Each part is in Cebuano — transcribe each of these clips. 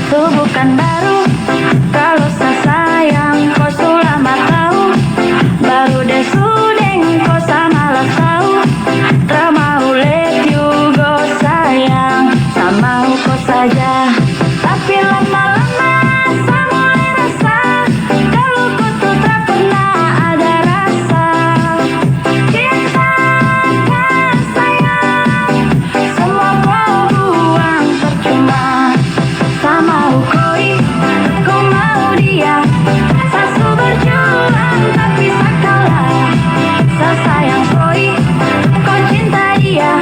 Itu bukan baru kalau saya sayang kau sudah tahu. Baru deh sudeng kau sama lah tahu. Tak mau let you go, sayang. Sama mau kau saja. Tapi lama-lama saya mulai rasa kalau kau tuh tak pernah ada rasa. Cinta kan sayang, semua kau buang percuma. Sama koi, kau mau dia. Sasu berjuang tapi saya kalah. Saya sayang koi, kau cinta dia.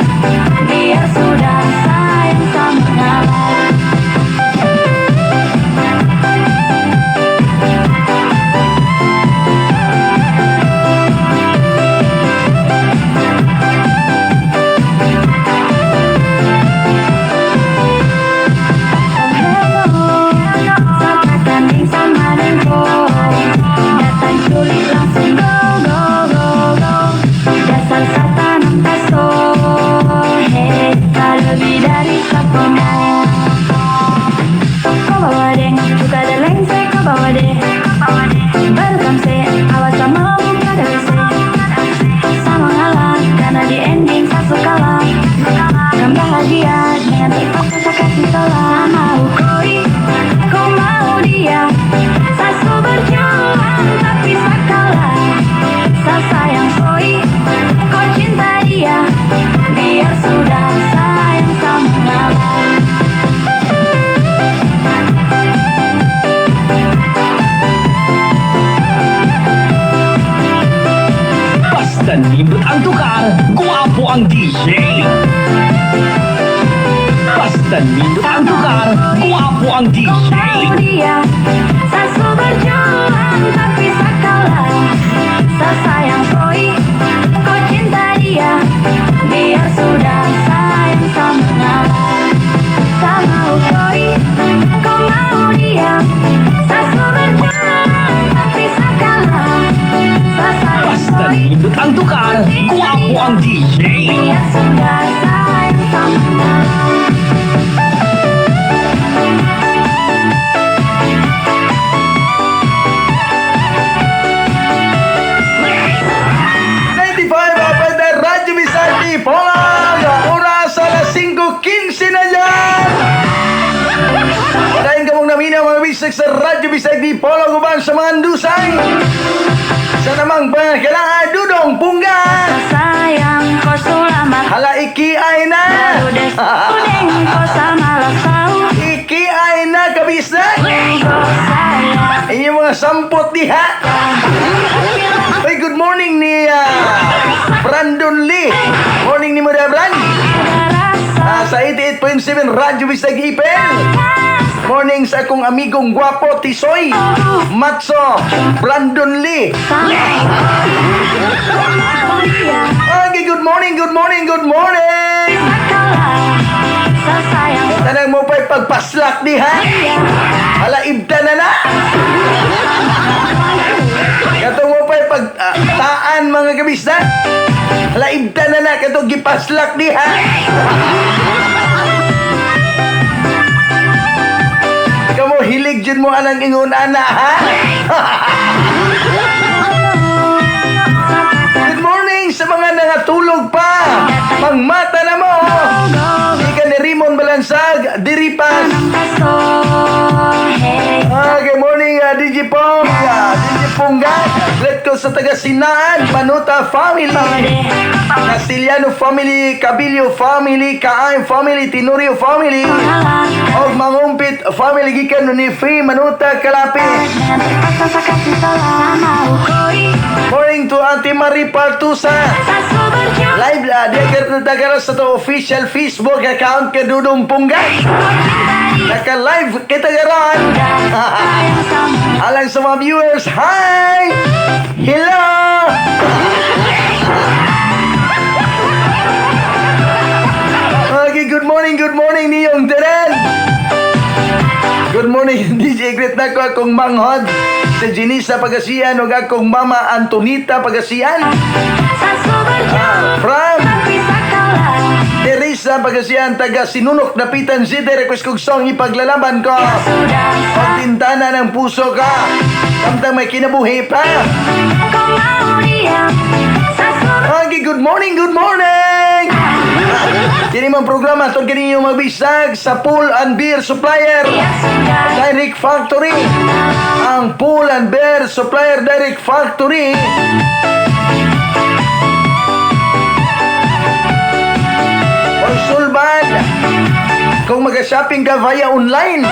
Biar sudah sayang sama ngalah. Hello, saya tanding sama Nengko. Datang culik langsung go go go go. Dasar satan taso, hey, tak lebih dari satu mau. Kau bawa deng, juga ada lengse, kau bawa deh. Baru kamse, awas sama buka WC. Sama ngalah, karena di ending saya kalah. Kan bahagia dengan terpaksa saya kasih tolak. Mau koi, kau mau dia. Sasu berjuang tapi saya kalah. Saya sayang koi, kau cinta dia. Biar sudah sayang sama ngalah. Basta nindot ang tukar, guwapo ang DJ. Basta nindot ang tukar, guwapo ang Kau DJ. Mau dia. Sasu berjuang tapi saya kalah. Saya sayang koi, kau cinta dia. Biar sudah sayang sama ngalah. Saya mau koi, kau mau dia. Sasu berjuang tapi saya kalah. Saya sayang Basta koi, nindot ang tukar, guwapo ang DJ. biar sudah sayang sama ngalah. 95 up at Radyo Vicente Polang. Oras alas 5:15 na dyan. Padayon kamong naminaw, mga bisag, sa Radyo Vicente Polang uban sa mga andusay. Sa namang pangakailangan, Dudong Pungga. Sayang kau selamat. Hala, iki ay na. Baru deh sudeng kau sama lah tahu. Iki ay na, kabisag. Kau sayang. Inyong mga sampot diha. Hey, good morning ni Brandon Lee. Morning ni Muda Brand. Ada rasa. Sa 88.7 Radyo Bisag Ipil. Morning sa akong amigong gwapo Tisoy Matso Brandon Lee. Sama mau dia. Okay, good morning, good morning, good morning. Kalah. Saya sayang Tanang mo pa'y pagpaslak diha. Hala, ibda na na. Katong mo pa'y pag taan, mga kabisda. Hala, ibda na na katong gipaslak diha. Kamo hilig jud mo anang ingon ana, ha? Good morning sa mga nangatulog pa. Pangmata na mo. Di ka ni Raymond Balansag, diri pa. Taso, hey. Okay, morning, DJ Pong, DJ Pongga. Let ko sa taga Sinaan, Manuta family. Castillano family, Cabilio family, Kaay family, Tenorio family. Kalah. Og Mangumpit family gikan ni Faye Manuta Kalapi. Dengan terpaksa saya kasih tolak. Mau koi. Morning to Ate Marie Partusa. Sasu berjuang. Live dia kita sa to official Facebook account ke Dudong Pungga. Naka-live kita karon. Sayang sama. Alang sa mga viewers, hi! Hello! Okay, good morning niyong tanan. Good morning, DJ. Greet nako akong manghod, si Jenisa Pagasian, ug akong mama Antonita Pagasian. Sa From tapi sakala. Teresa Pagasian, taga Sinunok, Dapitan City. Request kog song "Ipaglalaban Ko". Sudah. Pagtintana ng puso ka. Samtang may kinabuhi pa. Kau mau diam. Okay, good morning, good morning! Kini man programa atong kini yung magbisag sa Pool and Beer Supplier Ya sudah. Direct Factory. Ang Pool and Beer Supplier Direct Factory. Pagsulbad, kung mag-shopping ka via online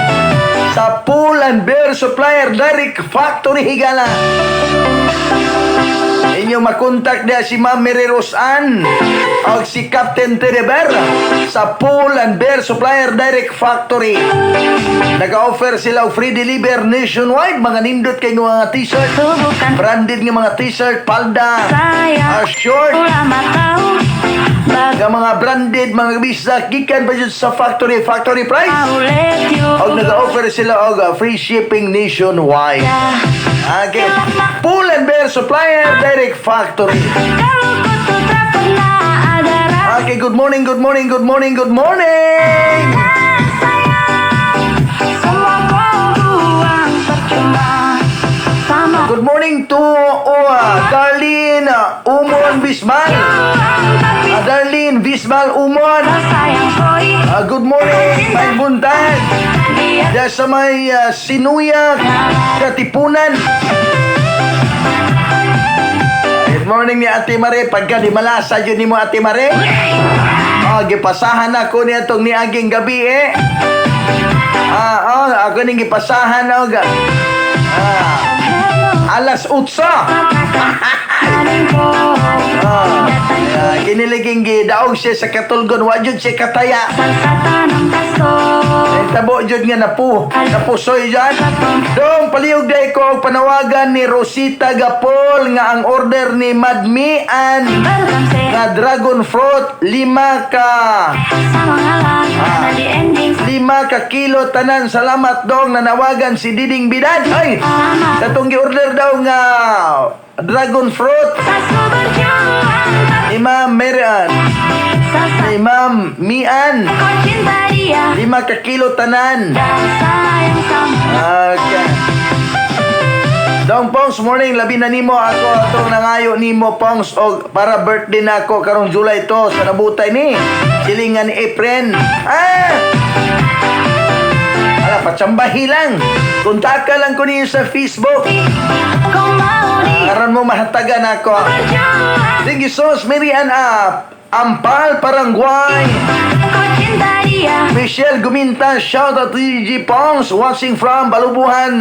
sa Pool and Beer Supplier Direct Factory, higala. Inyo makontak niya si Ma'am Mary Rosan o si Captain Tereber sa Pool and Beer Supplier Direct Factory. Nag-offer sila og free deliver nationwide, mga nindot kay mga t-shirt, Bukan branded nga mga t-shirt, palda, sayang. Short, Lama tahu. Bagu nga mga branded mga bisa gikan pa jud sa factory, factory price. Mau let you Og nag-offer sila og free shipping nationwide. Okay. Pool and Bear Supplier Direct Factory. Kalau ku tuh tak pernah ada rasa Okay, good morning, good morning, good morning, good morning. Sayang. Semua kau buang percuma. Sama Good morning to Darlene Umon Bismal. Tapi Darlene Bismal Umon. Sayang koi. Good morning, may buntag. Dia Diya sa may Sinuya, Katipunan. Good morning ni Ate Mare. Pagka di malasa yun ni mo, Ate Mare. Oh, gipasahan ako ni atong niaging gabi eh. Oh, ako ning gipasahan og alas 8. Kiniliging gidaog siya sa katulgon, wa jud siya kataya. Ay, tabo jud nga napusoy dyan. Dong, palihog day ko og panawagan ni Rosita Gapol nga ang order ni Madmian nga dragon fruit 5 ka kilo tanan. Salamat, dong. Nanawagan si Diding Bidad. Ay, katong gi-order daw nga dragon fruit ni Ma'am Marian, ni Ma'am Mian, 5 ka kilo tanan. Okay. Dong Pongs, morning. Labi na nimo ako atong nangayo nimo, Pongs, og para birthday na ako karong July to sa nabutay ni silingan ni Efren. Ah! Ala, patsambahi lang. Kontaka lang ko niyo sa Facebook. Aron mo mahatagan ako. Thank you so much, Mary Ann Ampal Paranguay. Michelle Guminta, shout out to DJ Pongs, watching from Balubuhan,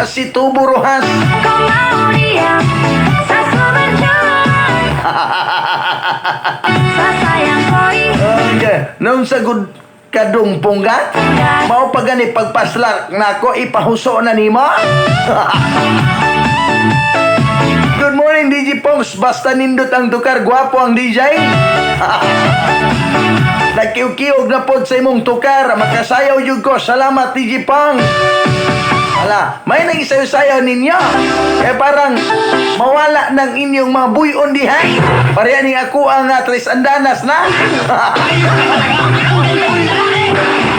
si Tubo Rojas. Kau mau diam, berjuang. Sayang koi. Okay. Nung sa good kadung pungga, mao pa gani pagpaslak nako ipahuso na nimo. Good morning, DJ Pongs. Basta nindot ang tukar, gwapo ang DJ. Nagkiw-kiog na pod sa imong tukar. Makasayaw jud ko. Salamat, DJ Pongs. Ala, may nang isayo-sayaw ninyo. Kaya parang mawala ng inyong mga buyon diha. Pareha ni ako ang Tres Andanas na.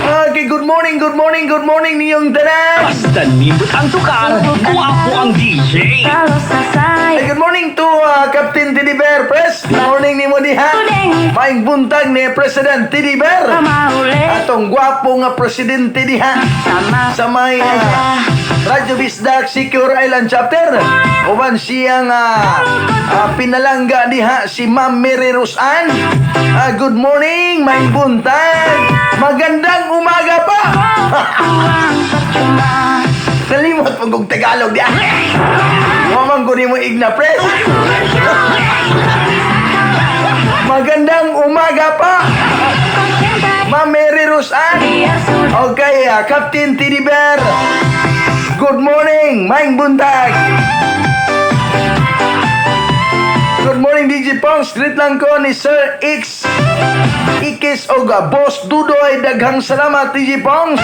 Okay, good morning, good morning, good morning ninyong tanan. Basta nindot ang tukar, guwapo ang DJ. Kalau Hey, selesai good morning to Captain Teddy Bear Press. Good morning nimo diha. Maing buntag ni President Teddy Bear. Sama ule Atong gwapo nga presidente diha sama sa may Radyo Bisdak Secure Island Chapter. Uban siyang pinalangga diha si Ma'am Mary Rosan. Good morning, maing buntag. Magandang umaga pa. Buang percuma. Nalimot mo kong Tagalog diha. Mamang ko mo igna press. Magandang umaga pa. Kau cinta Ma'am Mary Rosan. dia sudah. Okay, Captain Teddy Bear. Good morning, maing buntag. Good morning, DJ Pongs. Greet lang ko ni Sir X Ikis og Boss Dudoy. Daghang salamat, DJ Pongs.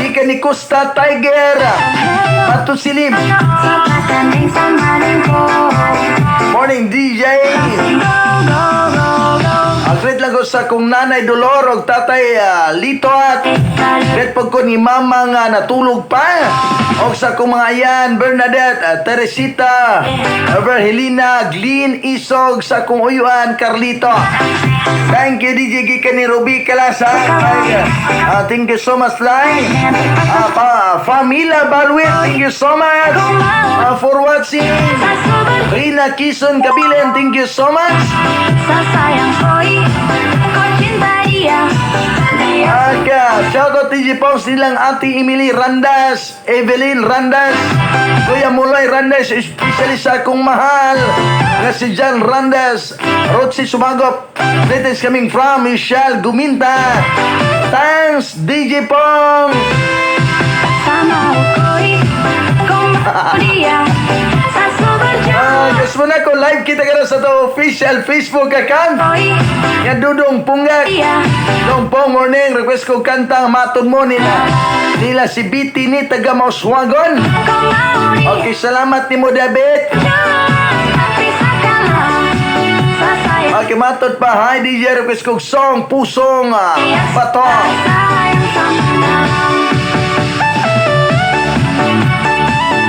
Gikan ni Costa Tiger. Matusilim. Morning, DJ. Go, go, go, go. Greet lang ko sa kong nanay Dolor og tatay Lito at greet po ko ni mama nga natulog pa. Og sa kong mga ayan, Bernadette, Teresita, Helena, Glenn, Isog, sa kong uyuan, Carlito. Thank you, DJ, gikan ni Ruby Kalasa. Thank you so much, Lai. Pa, Famila Balwit, thank you so much for watching. Rina Kison Kabilin, thank you so much. Sayang koi, kau cinta dia. Dia Aga, shout out DJ Pongs nilang Ate Emily Randas, Evelyn Randas, Kuya Muloy Randas, especially sa akong mahal nga si John Randas, Roxy Sumagop. Greetings coming from Michelle Guminta. Thanks, DJ Pong. Sama koi, kau mau dia. Sasu berjuang Gusto mo na ko live kita ka na sa to official Facebook account. Koi Nga Dudong Punggak. Dia. Dong Pong, morning. Request ko kantang Matod Mo nila. Nila si BT ni taga Mauswagon. Kau mau dia. Okay, salamat ni mo, David. Tapi sakala sayang. Okay, matod pa. Hi, DJ. Request ko song Pusong Bato. Sayang sama.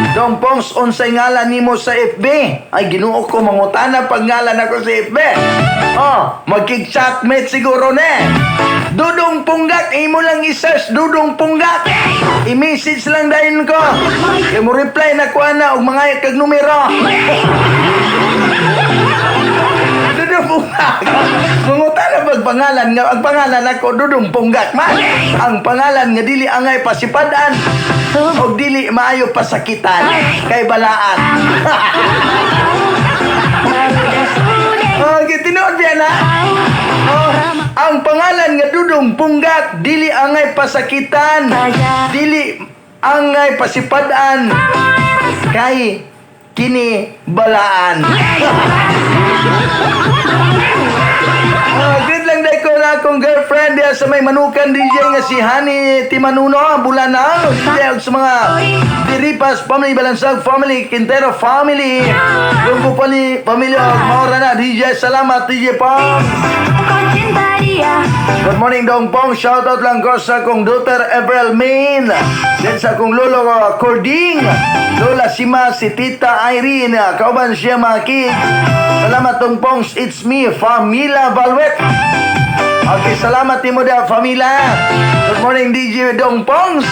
Dong Pongs, unsay ngalan nimo sa FB? Ay, Ginoo ko, mangutana pag ngalan ako sa FB. Oh, magkig-chatmate siguro ne. Dudong Punggak, imo lang i-search Dudong Punggak. I-message lang dayon ko. Kay mo reply na ko ana og mga kag numero. Dudong Punggak. Mangutana pag pangalan nga ang pangalan ako Dudong Punggak man. Ang pangalan nga dili angay pasipadan og dili maayo pasakitan kay balaan. Oh, tinuod biya na. Oh, ang pangalan nga Dudong Punggak dili angay pasakitan, dili angay pasipadan kay kini balaan. Ah, greet lang dahil ko na akong girlfriend diya sa may manukan, DJ, nga si Hani Timanuno, Bulanang, DJ, ug sa mga Diripas family, Balansag family, Quintero family, Lumpo family, pamilya, ug maura na, DJ. Salamat, DJ Pong. Kau cinta dia. Good morning, Dong Pong. Shoutout lang ko sa akong daughter April Main. Then sa akong lolo ko, Cording. Lola Sima, si Tita Irene. Kauban siya mga kids. Salamat, Dong Pongs. It's me, Famila Balwet. Okay, salamat nimo da, Famila. Good morning, DJ Dong Pongs.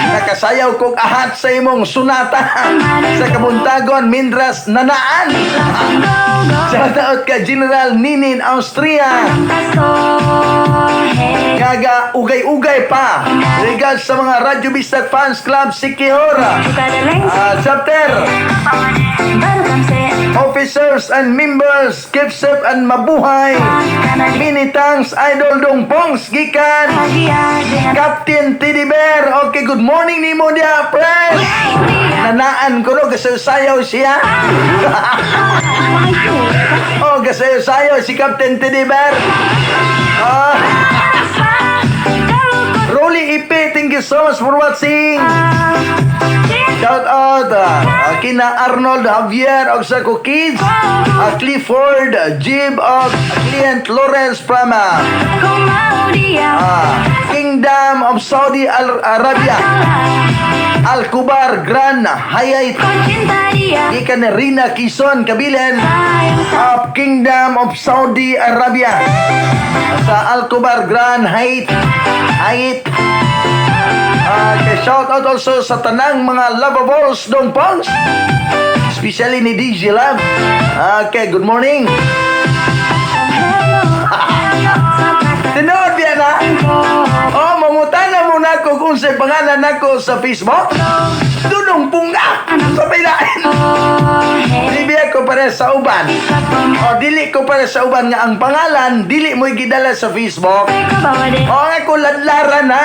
Nakasayaw kog ahat sa imong sunata sa kabuntagon, Mindras Nanaan. Go, go. Shout out ka General Ninin Austria. Hey. Gaga ugay-ugay pa. Regards sa mga Radyo Bistak Fans Club Siquijor chapter officers and members, keep safe and mabuhay. Many thanks, Idol Dong Pongs, gikan Captain Teddy Bear. Okay, good morning nimo dia, press. Nanaan ko no, kasayo-sayaw siya. Oh, kasayo-sayaw si Captain Teddy Bear. Ah, Rolly Ipe, thank you so much for watching. Shout out kina Arnold Javier og sa ko kids, Clifford, Jib og client Lawrence from Kingdom of Saudi Arabia, Al Kubar Grand Hayat. Gikan ni Rina Quezon Kabilin of Kingdom of Saudi Arabia sa Al Kubar Grand Hayat Hayat. Okay, shout out also sa tanang mga lovables, Dong Pongs. Especially ni DJ Love. Okay, good morning. Tinuod biya na? Oh, mangutana muna kung Unsay pangalan nako sa Facebook? Dudong Punggak. Sa pilain. Oh, hey. Di biya ko pare sa uban. O dili ko pare sa uban nga ang pangalan dili mo gidala sa Facebook. O nga ko ladlaran na.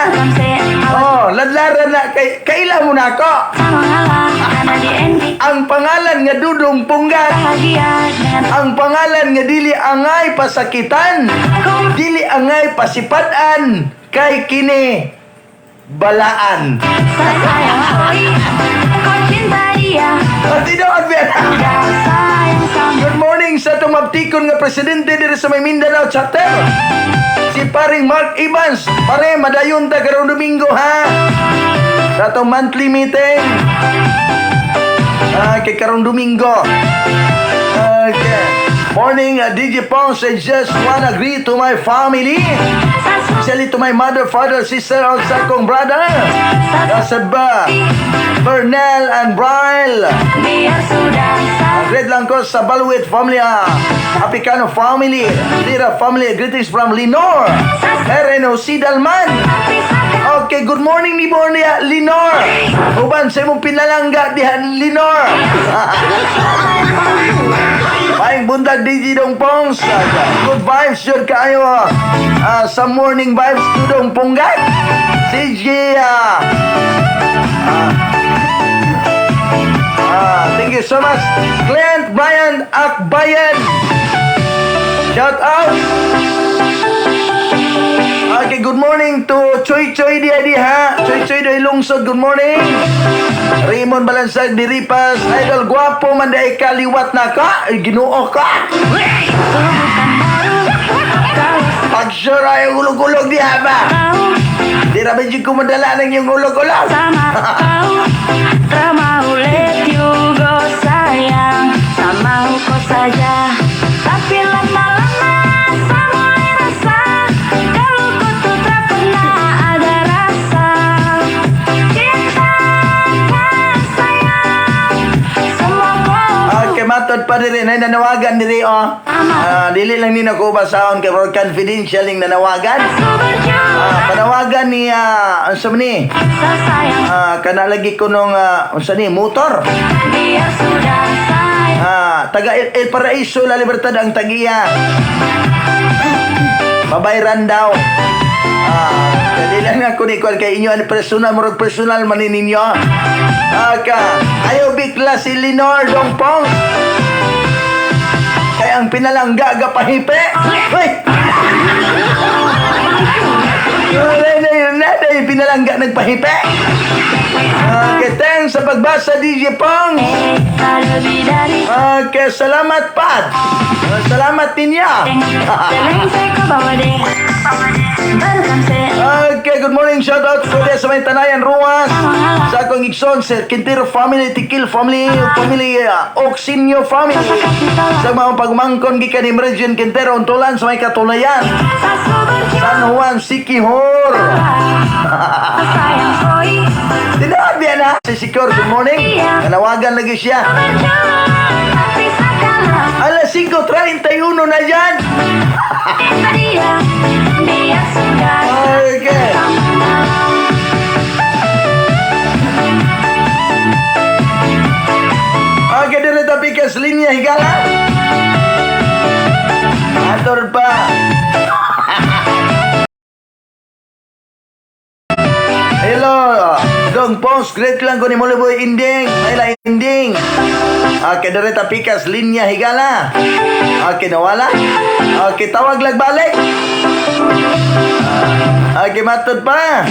Oh, ladlaran na kay kaila mo na ako. Ang pangalan nga Dudong Punggak. Ang pangalan nga dili angay pasakitan. Dili angay pasipad-an kay kini balaan. At tinuod biya. Good morning sa tumabtikon nga presidente diri sa may Mindanao chapter. Si paring Mark Evans. Pare, madayon ta karong Domingo, ha. Sa atong monthly meeting. Ah, kay karong Domingo. Okay. Morning, DJ Pons. I just wanna greet to my family. Especially to my mother, father, sister, og sa akong brother. Kasaba, Bernal and Bryle. Greet lang ko sa Baluit family, ah. Apicano family, Lira family, greetings from Linor. RNOC Dalman. Okay, good morning ni Bornia, Linor. Uban sa imong pinalangga diha, Linor. Maayong buntag, DJ Dong Pongs. Good vibes yun kaayo. Ah, sa morning vibes Dudong Punggak. CJ thank you so much. Client Brian Akbayan. Shout out. Okay, good morning to Choy Choy di ha. Choy Choy di Lungsod, good morning. Raymond Balansag di Ripas, idol, gwapo man diay ka, liwat na ka. Ay, Ginoo ka. Pag sure ay ulog-ulog diha ba? Di ra ba ko madala ng iyong ulog-ulog? Sama kau. Tak mau let you go, sayang. Tak mau kau saja. Tapi lama-lama saya mulai rasa kalau kau tuh tak pernah ada rasa cinta kan sayang. Semua kau Okay, matod pa diri na nanawagan diri oh. Ah, dili lang ni nako basahon kay for confidential ning nanawagan. Aku berjuang. Ah, panawagan ni unsa man ni? Sayang. Ah, kana lagi ko nung unsa ni motor. Biar sudah sayang. Ah, taga El Paraiso La Libertad ang tagiya. Babayran daw. Ah, dili lang ako ni kuan kay inyo ang personal, murag personal man ni ninyo. Aka, ayaw bikla si Linor Dongpong. Kay ang pinalangga ga pahipe. Uy! Wala na yun na, yung pinalangga nagpahipe. Okay, thanks sa pagbasa, DJ Pong. Eh, tak lebih dari Okay, salamat, Pat. Salamat ninya. Teleng ke bawah deh. Baru kan se Okay, good morning. Shout out ko sa may Tanayan Ruas. Sa akong igsoon, sa Quintero family, Tikil family, family, Oxinio family. Sa mga pagmangkon gikan ni Mergin Quintero, untulan sa may Katulayan. Sasu berjuang. San Juan, Siquijor. Sayang koi. Tinood biya na. Si Sikor, good morning. Nanawagan lagi siya. Berjuang tapi sakala Alas 5:31 na yan. dia dia sudah Okay. sama. Okay, dire tapikas linya higala. Ator pa. Hello, Dong Pons, greet lang ko ni Muluboy Inding. Maila Inding. Okay, dire tapikas linya higala. Okay, nawala. Okay, tawag lag balik. Okay, matod pa.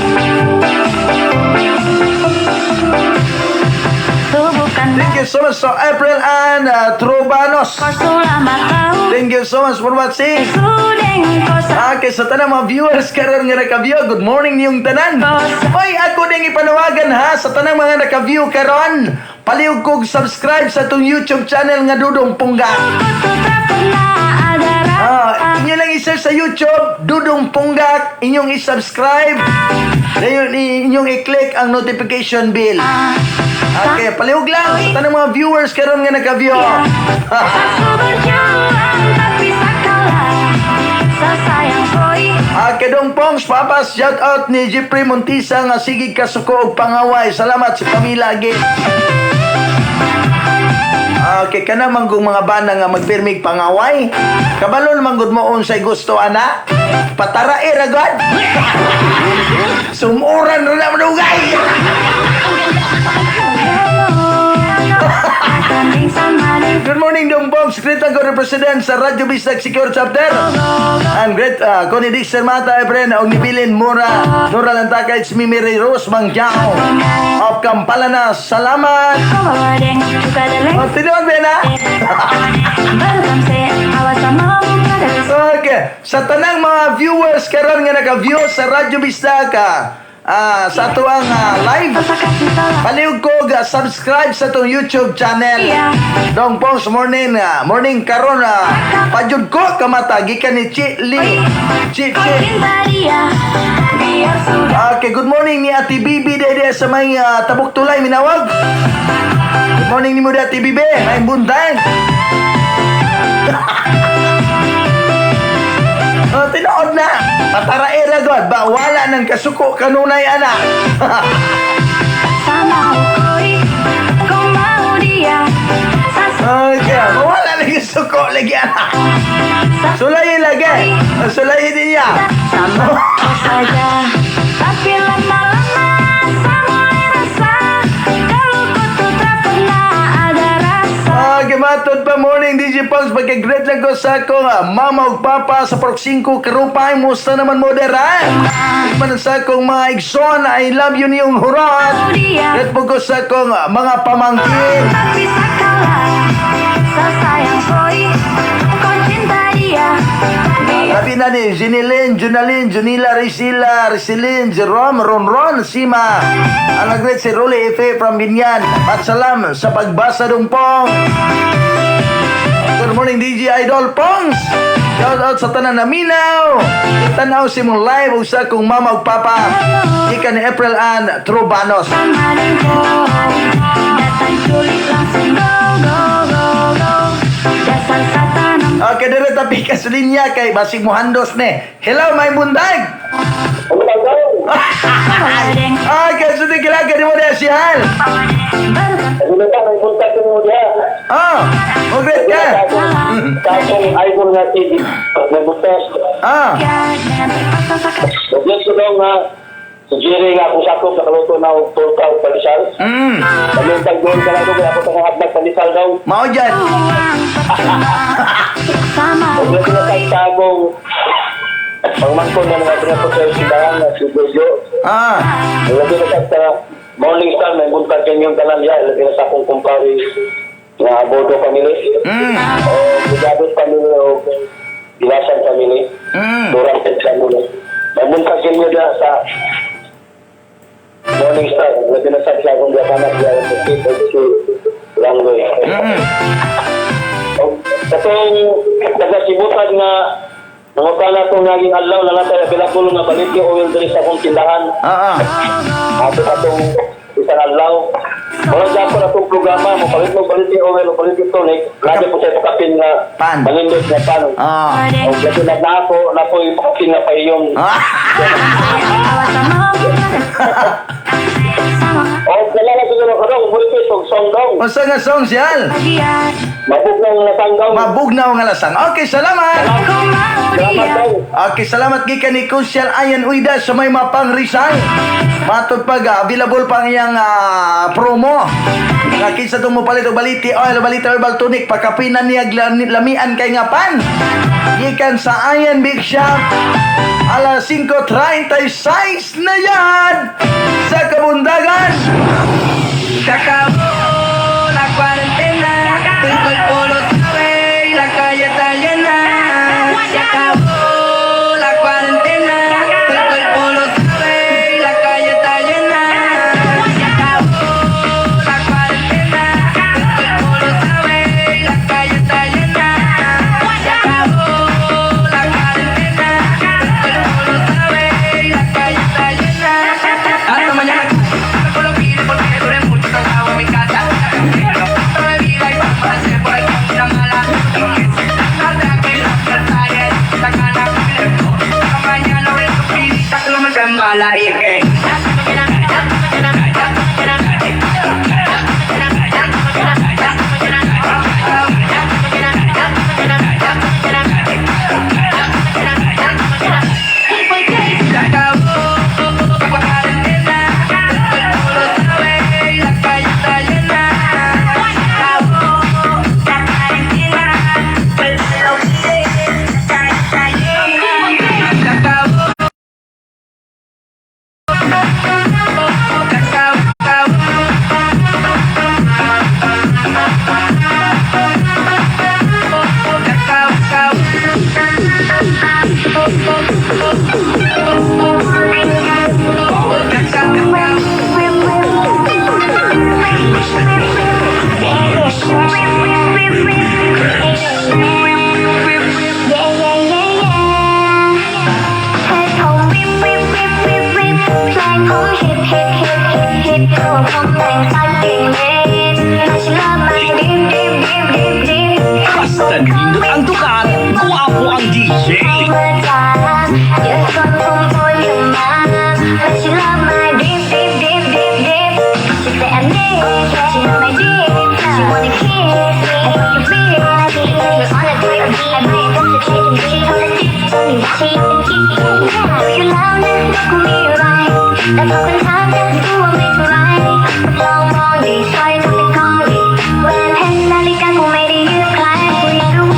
Tubukan Thank you so much so April and Trubanos. Kau selama kau Thank you so much for watching. Sudeng kau Okay, sa tanang mga viewers karon nga naka-view, good morning niyong tanan. Oy, ako ding ipanawagan ha sa tanang mga naka-view karon. Palihog kog subscribe sa atong YouTube channel nga Dudong Punggak. Kau tak pernah ada Ah, rasa inyo lang i-search sa YouTube, Dudong Punggak, inyong i-subscribe. Dayon inyong i-click ang notification bell. Okay, palihog lang sa tanang mga viewers karon nga naka-view. Sasu berjuang tapi sakala Sasayang koi Okay, Okay, Dong Pongs, papas, shout out ni Jeffrey Montisa nga sige kasuko og pangaway. Salamat sa pamilya again. Okay, kana man kung mga bana nga magpirmig pangaway. Kabalo naman gud mo unsay gusto ana. Patarae ra gud. Sumuran ra na madugay. Hello. Kambing sama deng. Good morning, Dong Pongs. Great ko represent sa Radyo Bisdak Siquijor Chapter. And great, Connie Dixon Mata, Efren, og nibilin Mura, Nora Lantakay, Mimiri Rose Mangyao of Kampalana. Salamat! Kau deng suka deleng. Oh, tinuod ba na? Baru kamse awas sama buka dari. Okay. Sa tanang mga viewers karon nga naka-view sa Radyo Bisdak, sa ato ang live, Masa kasih salah. Palihog ko ga subscribe sa atong YouTube channel. Dong Pongs morning, morning karon, pajud ko kamata gikan ni Chi Lee. Chi Kau Chi. Cinta dia biar sudah. Okay, good morning ni Ate Bibi dede sa may Tabuk Tulay minawag. Good morning ni mo Ate Bibi, may buntag. Oh, tinuod na. Pataraera god, ba wala nang kasuko kanunay ana. Sama koi kau mau dia Sas Okay, wala nang kasuko lagi ana. Sulayin lagi. Sulayin din niya. Sama kau saja. Tapi lama-lama saya mulai rasa kalau kau tuh tak pernah ada rasa. Okay, matod pa morning DJ Pongs, pagka-great lang ko sa akong mama ug papa sa Purok 5 Karupay. Musta naman mo dera? Man sa akong mga igsoon, I love you niyong hurat. Mau dia. Great po ko sa akong mga pamangkin. Tapi sakala sesayang koi kau cinta dia biar. Labi na ni Jinilin, Junalin, Junila, Risila, Risilin, Jerome, Ronron, Sima. Ang nag-greet si Rolly Efe from Binyan. At salam sa pagbasa dong Pong. Good morning, DJ Idol Pongs. Shout out sa tanan na minaw. Tanaw si mong live ug sa akong mama ug papa. Ika ni April Ann Trubanos. Sama deng kau datang culik langsung go go go go. Dasar satan. Okay, dire tapi ka sa linya kay basig mo handos ne. Hello, may bundag. Deng. Okay, so di kilala ni mo na si Hal. Baru Nagulat may punta ko mo diha. Ah, oh, great ka. Katong idol nga TV, nagbutas. Dengan terpaksa sakat. Nagyan ko daw nga, si Jerry nga kung sakop nakaluto na og torta og pandesal. Naglintag doon ka lang kaya ako tang hotdog pandesal daw. Mao dyan. Uang percuma sama Nagyan ko na koi. sa akong pangmangkon na mga pinato sa simbahan nga si Jojo. Lagi na sa Morning Star, may buntag kanyang tanan ya. Lagi na sa akong kumpare nga Abodo family. O Bugabot family o Bilasan family. Durang Ted family. May buntag kanyo diya sa Morning Star. Lagi na sa akong diakanak diya sa Tito si Langgoy. O, katong taga-sibutan nga nangutana itong naging adlaw na natay available nga baliti oil diri sa akong tindahan. Ato atong isang adlaw. Wala gyapon atong programa mo palit mo baliti oil o baliti tonic. Lagi po sa pakapin nga Pan. manindot nga pan. O lagi na nako nako ipakapin nga pahiyon. Awas sama sama. O dala na siguro ka dong, multi og song dong. Unsa nga song si Hal? Dia. Mabugnaw nga lasang dong. Mabugnaw nga lasang. Okay, salamat. Kau mau Salamat dia. dong. Okay, salamat gikan ni Kusyal Ayan Uida sa may mapang Rizal. Matod pag available pa ang iyang promo. Nga kinsa tong mopalit og baliti oil, baliti herbal tonic, pakapinan niya lamian kay nga pan. Gikan sa Ayan Big Shop. Alas 5:36 na yan sa kabundagan. Se acabó la cuarentena, tu cuerpo lo sabe y la calle está llena. Se acabó la cuarentena, tu cuerpo lo sabe y la calle está llena. Se acabó la cuarentena, tu cuerpo lo sabe y la calle está llena. Se acabó la cuarentena, tu cuerpo lo sabe y la calle está llena. Hasta mañana. Con los Guwapo ang DJ. All the time. Yeah, kumpul yung mom. But she love my drip, drip, drip, drip, drip. She say I'm lit, she know my drip. She wanna kiss me, I want you feel. We're on a trip, I buy a bunch of chicken. She told me, tell me what she อยู่แล้วนะว่าคงมีอะไร แต่พอคนถามจะรู้ว่าไม่เท่าไรลองมองดิสร้อยทำเป็นของดีแหวนเพชรนาฬิกาคงไม่ได้ยืมใครอยากรู้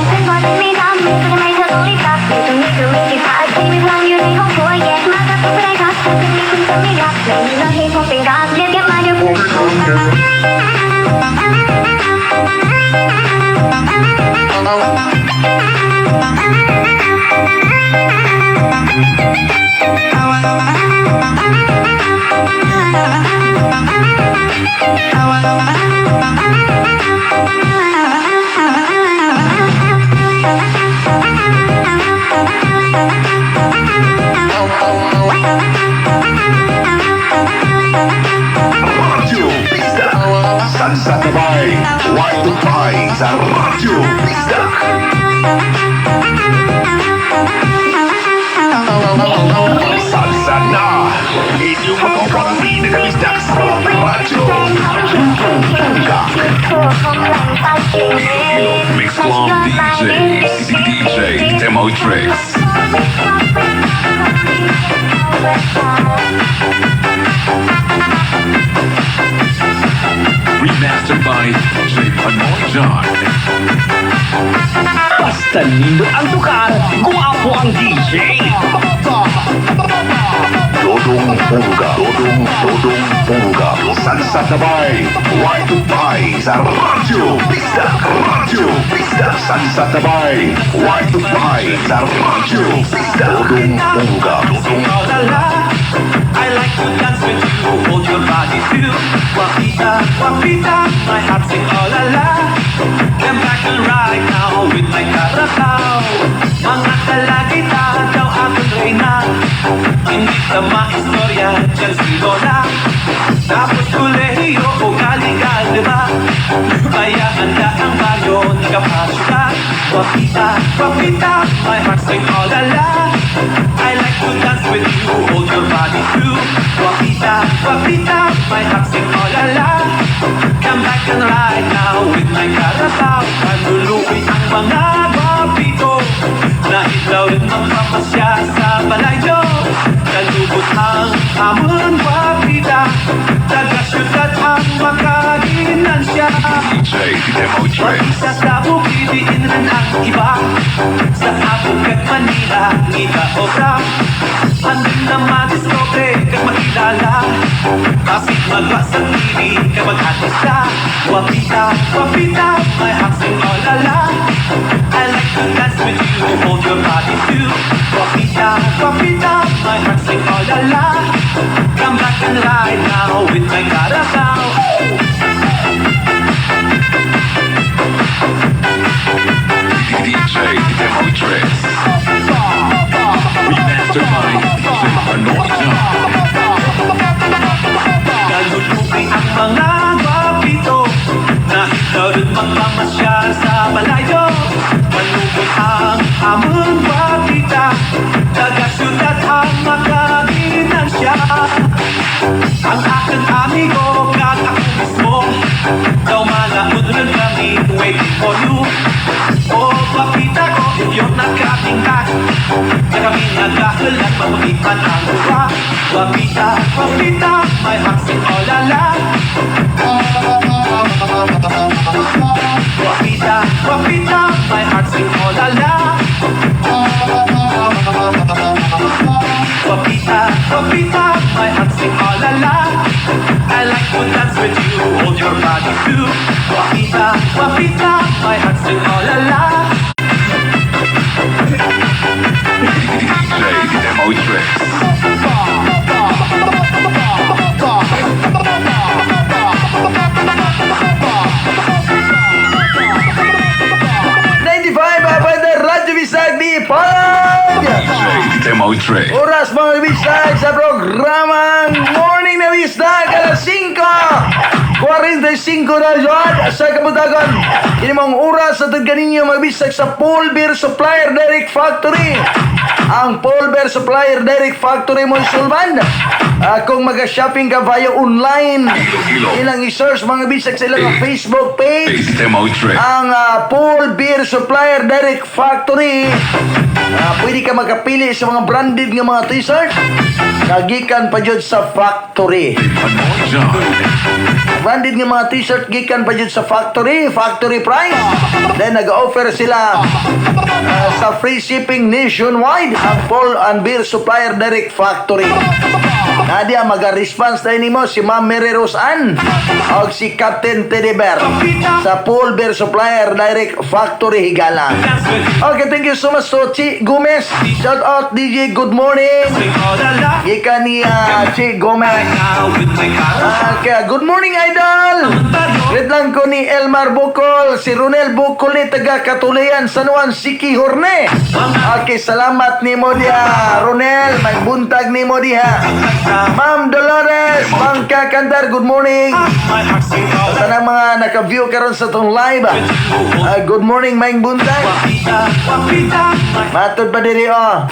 เป็นบอลไม่ทำทำไมเธอต้องรีบกลับอยู่ตรงนี้เธอมีกี่พาที่ไม่พร้อมอยู่ในห้องครัวแยกมากับผู้ใดครับเธอคนนี้คุณจะไม่รับไม่มีรถให้ผมไปรับเรียกแกมาเดี๋ยว Radyo Bisdak. Salsa Tabay, Y2Pi sa Radyo Bisdak. Salsa na! Inyong mga pinakabisdak sa radyo. Ka. Mix Club DJ, DJ Demo Tricks. Remastered by DJ Panoy John. Basta nindot ang tukar, guwapo ang DJ. Dodong Pungga, Dodong, Dodong Pungga. Salsa Tabay, Y2Pi sa Radyo Bisdak. Radyo Bisdak. Salsa Tabay, Y2Pi sa Radyo Bisdak. Dodong Pungga, Dodong Oh la la, I like to dance with you, hold your body too. Guapita, guapita, my heart's in oh la la. Come back and ride now with my carabao. Mga dalagita, daw akong reyna. Hindi ka maistorya, dyan si Lola. Tapos kolehiyo o kaligal, di ba? Kaya handa ang baryo, nagkapasok ka. Guapita, guapita, my heart's in oh la la. I like to dance with you, hold your body too. Guapita, guapita, my heart's in oh la la. Come back and ride now with my carabao. Kalulukoy ang mga guapito na ikaw rin magpapasya sa balayo. Kalubot ang amon guapita, taga-syudad ang makaginansya. DJ Demo Tricks. Sa Cebu, diin rin ang iba. Sa Abu kag Manila, ngita obra. Andun na madiskobre kag makilala. Pasig magwa sa TV kag mag-artista. Guapita, guapita, my heart's in oh la la. I like to dance with you, hold your body too. Guapita, guapita, my heart's in oh la la. Come back and ride now with my carabao. DJ Demo Tricks. Remastered by DJ Panoy John. Kalulupi ang mga gwapito na ikaw rin magpamasyal sa malayo. Malugod ang amon gwapita, taga-syudad ang makaginansya. Ang aking amigo kag ako mismo, daw malaod rin kami waiting for you. Oh, gwapita ko, if you're not coming back, na kami nagkahulan, mapagitan ang buwa. Guapita, guapita, my heart's in oh la la. Guapita, guapita, my heart's in oh la la. Guapita, guapita, My heart sing oh la la. I like to dance with you, hold your body too. Guapita, guapita, my heart sing oh la la. DJ Demotrix. 95 by the Radyo Bisag di Palad! DJ Demotrix. Oras, mga bisag, sa programang Morning na Bisag, alas 5:45 na yun sa kabutagon. Kini mong oras sa ganinyo, mga bisag, sa Paul Beer Supplier Direct Factory. Ang Paul Beer Supplier Direct Factory mo Sulman. Kung mag-shopping ka via online, Ilo. Ilang i-search, mga bisag, sa ilang Facebook page Demotrix. Ang Paul Beer Supplier Direct Factory. Pwede ka makapili sa mga branded nga mga T-shirt. Kagikan pa jud sa factory. Panoy John. Branded nga mga T-shirt gikan pa jud sa factory, factory price. Then nag-offer sila sa free shipping nationwide ang Paul and Beer Supplier Direct Factory. Nadia maga-response na nimo si Ma'am Mary Rose Ann o si Captain Teddy Bear sa Paul Beer Supplier Direct Factory Higala. Dance with you, Okay, thank you so much to Chi Gomez. Shout out, DJ, good morning. Sing oh la la. Gikan ni Chi Gomez. Now with my cara. Okay, good morning, idol. Greet lang ko ni Elmar Bukol, si Ronel Bukol ni taga Katulian, San Juan, Siquijor. Okay, salamat nimo diha, Ronel, may buntag nimo diha. Ma'am Dolores, Bangka Kandar, good morning. My heart sing oh la Tanang mga naka-view karon sa tong live. Good morning, maayong buntag. Guapita, guapita, my Matod pa diri oh.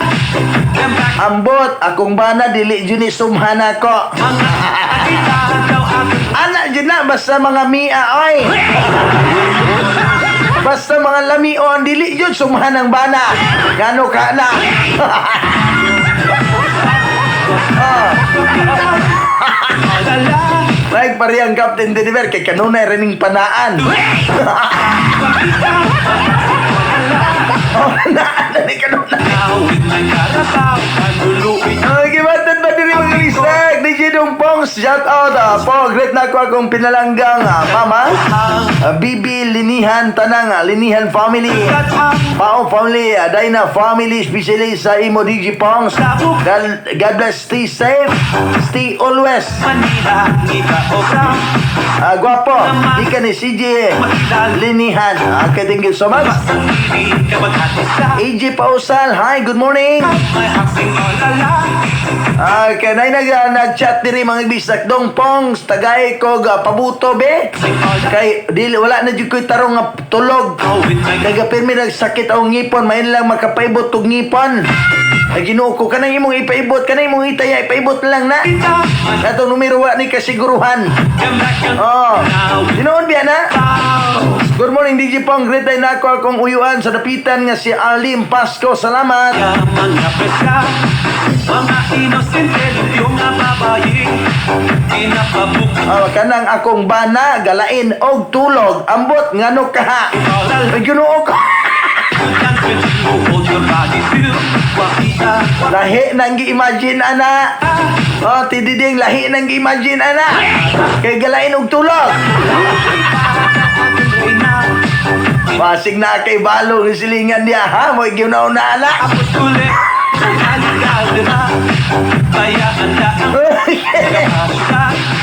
Come back, Ambot, akong bana dili jud ni sumhan ako. Mga kita daw aking Ana jud na basta mga mia oy. Basta mga lamion dili jud sumhan ang bana. Ngano ka na? Oh. Oh la la. Like parehang Captain Deliver kay kanunay rining panaan. Oh, naan na ni kanunay. Now with my carabao, kaluluin. Okay, matod ba diri, mga bisag? DJ Dong Pongs, shout out. Po, greet na ako akong pinalanggang mama. Bibi Linihan Tanang, Linihan family. Pao family, Dina family, especially sa imo, DJ Pongs. God, God bless, stay safe, stay always. Manila, ngita o brown. Guwapo, di ka ni CJ Linihan. Okay, thank you so much. Hindi ka maghatisa. AJ Pausal, hi, good morning. My heart sing oh la la. Okay, nay nag-chat diri, mga bisag. Dong Pongs, tagay ko ga pabuto be. Kay dili wala na jud ko'y tarong nga tulog. Oh, with my Nagapirmi nagsakit ang ngipon, main lang makapaibot og ngipon. Ay Ginoo ko, kanang imong ipaibot, kanang imong itaya, ipaibot lang na. kita. Katong numero wa ni kasiguruhan. Come back and Oh. now Tinuod biya na? Bow. Good morning, DJ Pong. Greet ay nako akong uyuan sa dapitan nga si Alim Pasco. Salamat. Mga preska, mga inosente, yung mga babae, pinapabuk. Oh, kanang akong bana galain og tulog. Ambot ngano ka? Ay Ginoo ko. Dance with you, hold your body too. Guapita, Lahi nang gi-imagine ana. Oh, tididing lahi nang gi-imagine ana. Kay galain og tulog. Reyna, Basig na kay balong silingan niya ha, mo ginaw na ana. Apostole, halika kaya handa ang kapasya.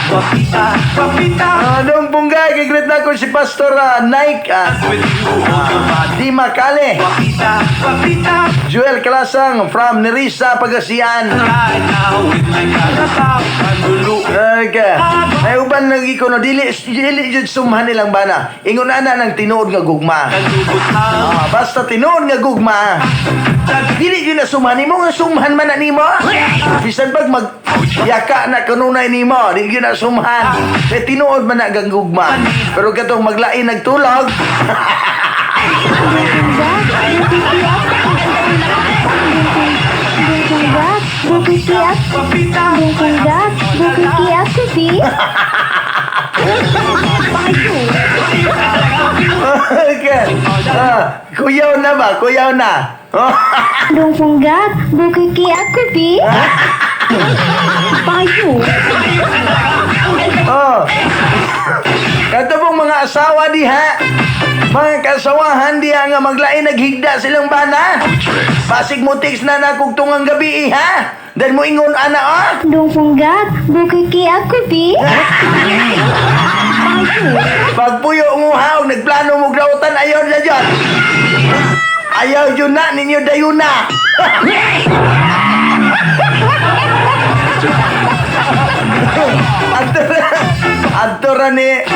Guapita, guapita, Anong bunggay, kay na ko si Pastor Nike with you, hold your body. Di Makale. Guapita, guapita, Joel Kalasang from Nerisa, Pagasian. Right now with my carabao, kalulu. Okay. Ay uban lagi ko no dili dili jud sumhan nilang bana. Ingon ana ng tinuod nga gugma. Kalubot ang Basta tinuod nga gugma. Dili jud na sumhan nimo nga sumhan man na nimo. Bisan pag mag yaka na kanunay nimo, di jud na sumhan. Kay tinuod man na gang gugma. Pero katong maglain nagtulog, Guapita, Okay. Kuyaw na ba? Kuyaw na. Dong punggak, bukiki aku bi. Payo. Oh. Kato pong mga asawa diha, mga kasawahan diha nga maglain naghigda silang bana. Basig mo text na na kung tungang gabi ha. Then mo ingon ana ah. Dong Punggat, bukiki ako bi. Pagpuyo mo ha, og nagplano mo grautan ayaw na dyan. Ayaw yun na ninyo dayon na. Adto ra ni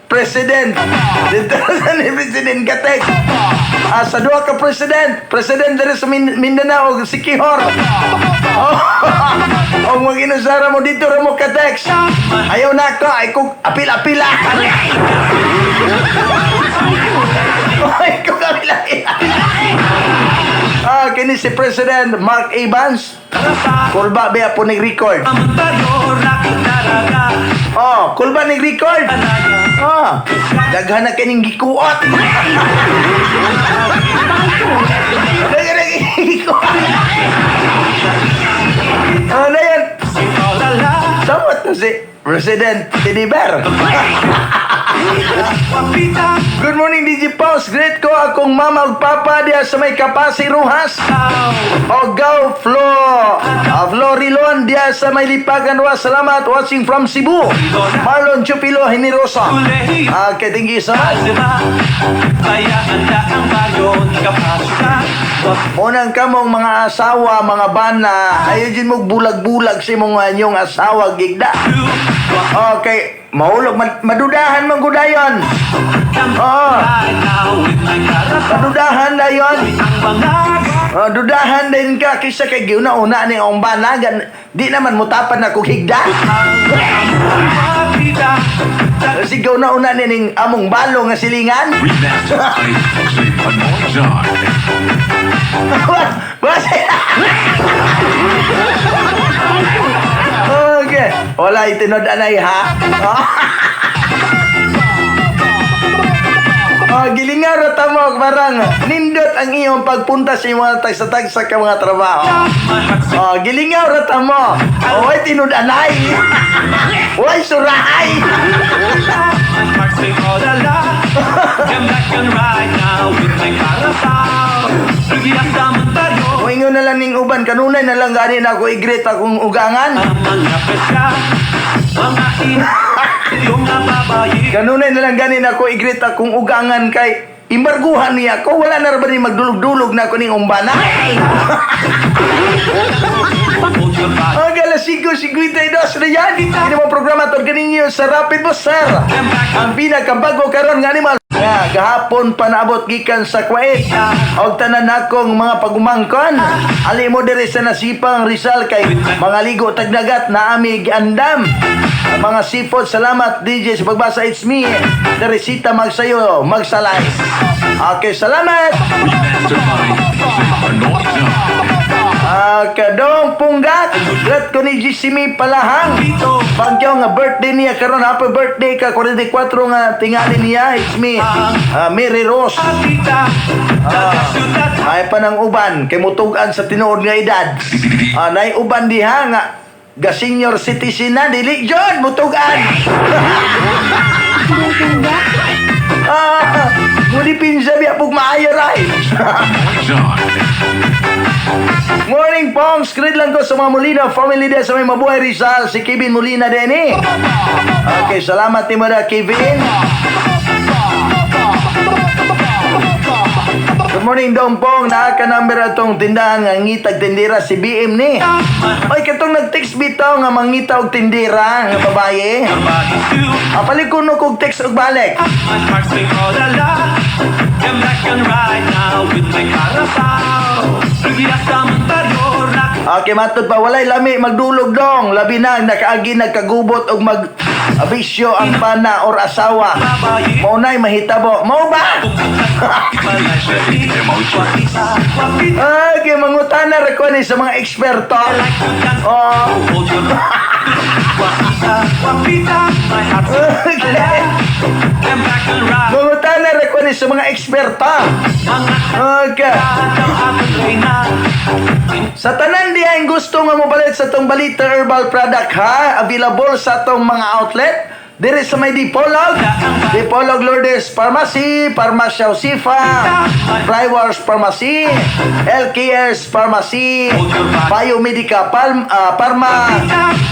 President. Dito ra ni President Katek. Ah, sa duha ka president, president diri sa Mindanao og Sikihor. Oh, og mag-inusara mo dito ra mo ka-text. Ayaw na ko, ay kung apil-apila. Ay kung apil-apila. Ah, kini si President Mark Evans. Kulba ba po ni record? Oh, kulba ni record. Oh, daghan na kining gikuot. Daghan na kining gikuot. Ano yan? Samot na si President Teddy Bear. Good morning, DJ Paus. Greet ko akong mama ug papa diha sa may Kapasi Rojas. O go Flo. Florilon diha sa may Lipagan Rojas. Salamat watching from Cebu. Marlon Chupilo Hinirosa. Okay, thank you so much. Unang kamong mga asawa, mga bana, ayaw din mo bulag-bulag sa imong inyong asawa, gigda. Okay, mahulog, madudahan man dayon. Oo. Madudahan dayon. Oh, dudahan din ka kaysa kay giuna-una ni ang bana gan di naman mutapan na kog higda. Kasi giuna-una ni ning among balo nga silingan. Remastered by DJ Panoy John. Okay. Wala itinod anay ha. Oh, gilingar ra tamo parang nindot ang iyong pagpunta sa imong mga tagsa-tagsa ka mga trabaho. Oh, gilingaw ra tamo. Oh, way tinud anay. Way surahay. Moingon na lang ning uban kanunay na lang gani na ako i-greet akong ugangan. Kanunay na lang gani na ako i-greet akong ugangan kay imbarguhan niya ako wala na ra ba ni magdulog-dulog na ako ning umbana. Ang alas 5:52 na yan. Ini mo programa to ganinyo sa Rapid Booster. Ang pinakabago karon nga animal. Nga gahapon pa naabot gikan sa Kuwait. Og tanan akong mga pagumangkon. Ali mo diri sa Nasipang Rizal kay mga ligo tagdagat na ami giandam. Mga seafood, salamat DJ sa pagbasa. It's me, Teresita Magsayo, Magsalay. Okay, salamat. Remastered by DJ Panoy John. Ah, kadong Punggat. Great ko ni Jisimi Palahang. Bagyo nga birthday niya karon, happy birthday ka 44 nga tingali niya. It's me, Mary Rose. Ay pa ng uban kay mutugan sa tinuod nga edad. Nay uban diha nga ga senior citizen na dili jud mutugan. Muli pinsa biya pug maayo ray. Panoy John. Morning, Pong! Screen lang ko sa mga Molina family din sa may Mabuhay Rizal, si Kevin Molina din eh. Okay, salamat ni Mara Kevin. Good morning, Dong Pong. Naa ka number atong tindahan nga ngitag tindira si BM ni. Oy, katong nag-text bitaw nga mangita og tindira nga babaye. Palit ko no kog text og balik. My heart's sing oh la la. Come back and ride now with my carabao. Okay, matod pa walay lami magdulog dong. Labi na nakaagi nagkagubot og mag abisyo ang pana or asawa. Mao nay mahitabo. Mao ba? Ay, kay mangutana ra ko ni sa mga eksperto. Oh. Guapita, guapita, my heart's Okay. Come back and ride. Mangutana ra ko ni sa mga eksperta. Mga Okay. daw akong reyna. Sa tanan diha ang gusto nga mopalit sa atong Balita Herbal product ha, available sa atong mga outlet. Diri sa may Dipolog, Dipolog Lourdes Pharmacy, Pharmacia Josefa, Brywars Pharmacy, LKS Pharmacy, Biomedica Pharma,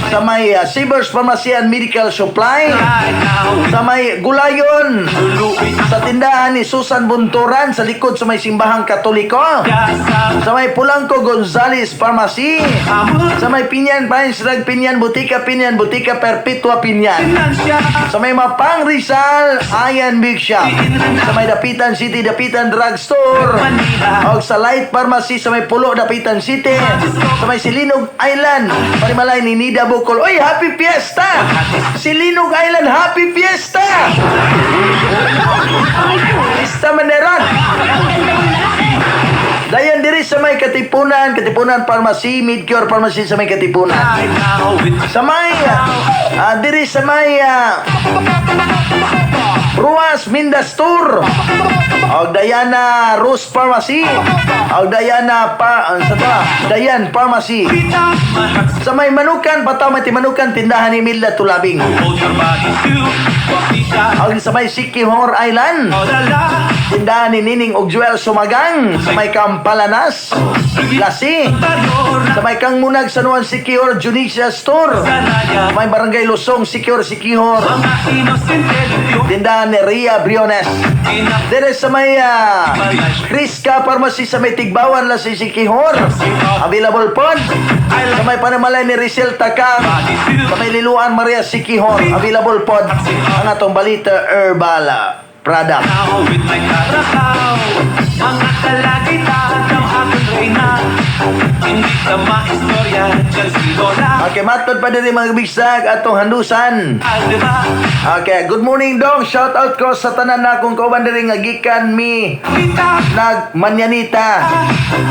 sa may Sabers Pharmacy and Medical Supply, Right now, sa may Gulayon, lulubi sa tindahan ni Susan Bunturan sa likod sa may simbahang Katoliko, sa sa may Pulangko Gonzales Pharmacy, sa may Pinyan Pines Drug Pinyan Butika Pinyan Butika Perpetua Pinyan, Finansya. Sa may Mapang Rizal Ayan Big Shop, sa may Dapitan City Dapitan Drug Store, o sa Light Pharmacy sa may Pulo Dapitan City, sa may Silinog Island Panimalay ni Nida Bukol. Oy, Happy Fiesta! Silinog Island, Happy Fiesta! Fiesta Maneran. Dayon diri sa may Katipunan, Katipunan Pharmacy, Midcure Pharmacy sa may Katipunan. Right now, with Sa may diri sa may Ruas Mindastur. Og Diana Rose Pharmacy. Og Diana pa sa to, Dayan Pharmacy. Guapita, my heart's Sa may Manukan, pataw may Timanukan, tindahan ni Milda Tulabing. Hold your body too. Guapita, Og sa may Siquijor Island, oh la la. tindahan ni Nining og Joel Sumagang sa may Campalanas, Lasi. Barrio Sa may Kangmunag San Juan Siquijor, Junisia Store. Sanaya. Sa may Barangay Lusong, Siquijor, Siquijor. Mga inosente limpyo. Tindahan ni Ria Briones. Dire sa may Crisca Pharmacy sa may Tigbawan, Lasi Siquijor. Available po. Sa may panimalay ni Rizal Takang. Sa may Liluan Maria Siquijor. Available po ang atong Balita Herbal product. Now with my carapao. Mga dalagita daw akong reyna. Hindi ka maistorya dyan si Lola. Okay, matod pa diri mga bisag atong handusan. Ah, diba? Okay, good morning, dong. Shout out ko sa tanan na akong kauban diri nga gikan mi Pita, nag manyanita.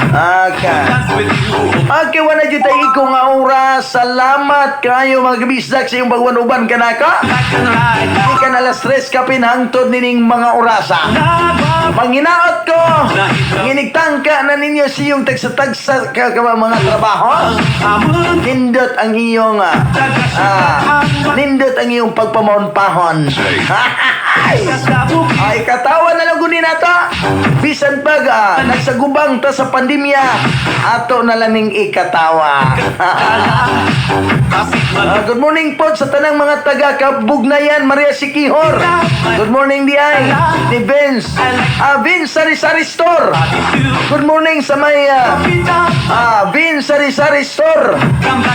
Okay. dance with you. Okay, wala jud tay iko nga oras. Salamat kayo mga kabisdak sa iyong pagwanuban kanaka. Back and right now. Gikan alas 3 kapin hangtod nining mga orasa. Nagwa- Panginaot ko, nginigtangka na ninyo sa iyong tagsa-tagsa ka mga trabaho. Amon, Nindot ang iyong pagpamaunpahon. sa bukid. Ay, katawa na lang guni nato. Bisan pag nagsagubang ta sa pandemya, ato na lang ning ikatawa. Kasi Good morning po sa tanang mga taga Kabugnayan, Maria Siquijor. Good morning di ay ni Vince. Vince Sari Sari Store. Good morning sa may Vince Sari Sari Store.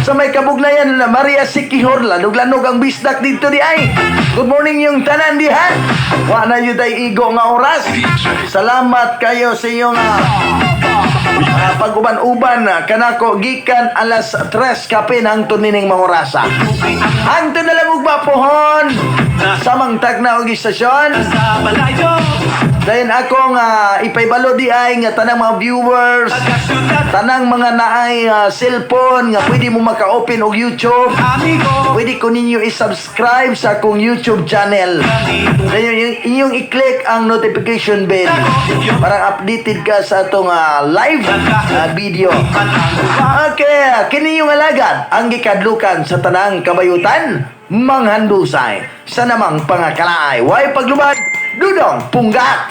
Sa may Kabugnayan na Maria Siquijor, lanog-lanog ang bisdak dito di ay. Good morning yung tanan diha. Wa na yun ay igo nga oras. Salamat kayo sa iyong pag-uban-uban kanako gikan alas 3 kapin hangtod nining mga orasa. Hangtod na lang ugma pohon sa mangtag na og istasyon. Sa malayo, Dayon akong ipaybalo di ay nga tanang mga viewers, taga-syudad, tanang mga naay cellphone nga pwede mo maka-open og YouTube, amigo, pwede ko ninyo i-subscribe sa akong YouTube channel. Dayon yung inyong i-click ang notification bell para updated ka sa atong live video. Okay, kini yung alagad ang gikadlukan sa tanang kabayutan, manghandusay sa namang pangakalaay. Way paglubad, Dudong Punggat!